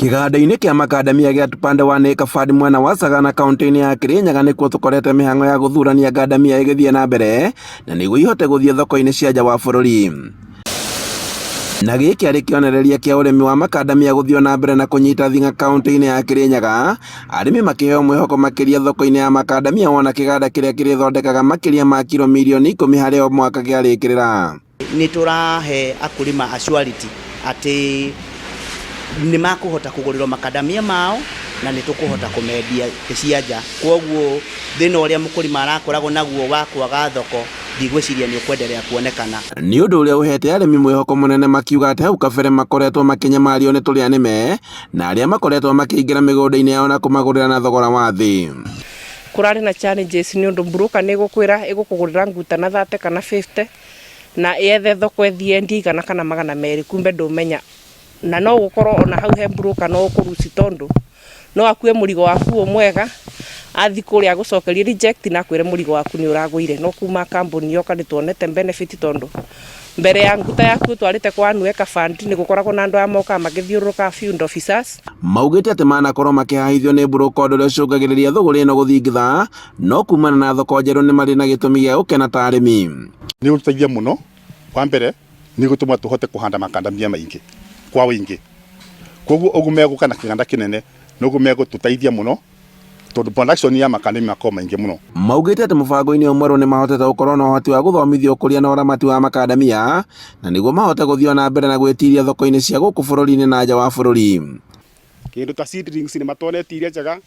Kĩganda-inĩ kĩa makandamia gĩa Tupande 1 Acre Fund mwena wa Sagana kaunti-inĩ ya Kirinyaga nĩkuo tũkorete mĩhang'o ya gũthurania ngandamia ĩgĩthiĩ na mbere na nĩguo ihote gũthiĩ thoko-inĩ cia nja wa bũrũri. Na gĩkĩ arĩ kĩonereria kĩa ũrĩmi wa makandamia gũthiĩ na mbere na kũnyita thing'a kaunti-inĩ ya Kirinyaga, arĩmi makĩheo mwĩhoko makĩria thoko-inĩ ya makandamia wona kĩganda kĩrĩa kĩrĩthondekaga makĩria ma kiro mirioni 10 harĩ o mwaka kĩarĩkĩrĩra. Nĩ tũrahe akulima assurity atĩ nĩ makũhota kũgũrĩrwo makandamia mao na nĩ tũkũhota kũmendia thĩ cia nja. Kwoguo thĩna ũrĩa mũkũrima arakoragwo naguo wa kwaga thoko ndigwĩciria nĩ ũkwenderea kuonekana. Nĩ ũndũ ũrĩa ũhete arĩmi mwĩhoko mũnene makiuga atĩ hau kabere makoretwo makĩnyamario nĩ tũrĩa nĩme na arĩa makoretwo makĩingĩra mĩgũnda-inĩ yao na kũmagũrĩra na thogora wa thĩ. Kũrarĩ na challenges nĩ ũndũ broker nĩ ĩgũkwĩra ĩgũkũgũrĩra nguta na 30 kana 50 na yethe thoko ĩthiĩ endie 100 kana 200 kumbe ndũmenya. Na no gũkorwo ona hau he broker no ũkũruci tondũ no akue mũrigo waku wĩ mwega athiĩ kũrĩa agũcokerie reject na akwĩre mũrigo waku nĩ ũragũire. No kuma kambuni yoka nĩ tuonete benefit tondũ mbere ya nguta yaku ũtwarĩte kwa One Acre Fund nĩ gũkoragwo na andũ aya mokaga magĩthiũrũrũkaga field officers. Maugĩte atĩ manakorwo makĩhahithio nĩ broker ũndũ ũrĩa ũcũngagĩrĩria thũgũrĩ ĩno gũthingitha, no kumana na thoko njerũ nĩ marĩ na gĩtũmi gĩa gũkena ta arĩmi. Nĩ gũtũteithia mũno, wa mbere nĩ gũtũma tũhote kũhanda makandamia maingĩ kwa ũingĩ. Koguo ũguo megũka na kĩganda kĩnene noguo megũtũteithia mũno tondũ production ya makandamia makoragwo maingĩ mũno. Maugĩte atĩ mũbango-inĩ ũyũ mwerũ nĩ mahotete gũkorwo na ũhoti wa gũthomithio ũkũria na ũramati wa makandamia na nĩguo mahote gũthiĩ ona mbere na gwĩtiria thoko-inĩ cia gũkũ bũrũri-inĩ na nja wa bũrũri. Kĩndũ ta seedlings nĩ matuonetie iria njega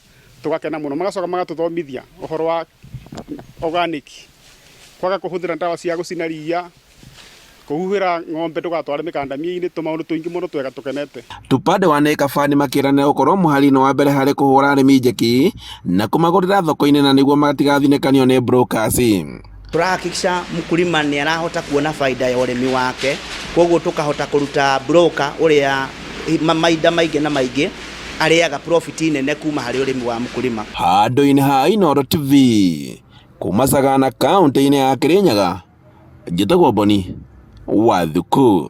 tũgakena mũno, magacoka magatũthomithia ũhoro wa organic, kwaga kũhũthĩra ndawa cia gũcina ria, kũhuhĩra ng'ombe ndũgatware mĩkandamia-inĩ, tũmaũndũ tũingĩ mũno twega tũkenete. Tupande 1 Acre Fund makĩranĩra gũkorwo mũhari-inĩ wa mbere harĩ kũhũra arĩmi njeki na kũmagũrĩra thoko-inĩ na nĩguo matigathinĩkanio nĩ brokers. Tũrahakikisha mkulima nĩ arahota kuona faida ya ũrĩmi wake, koguo tũkahota kũruta broker ũrĩa mahinda maingĩ na maingĩ arĩaga profit nene kuma harĩ ũrĩmi wa mkulima. Handũ-inĩ ha Inooro TV, kuma Sagana kaunti-inĩ ya Kirinyaga, njĩtagwo Boni wa Thuku.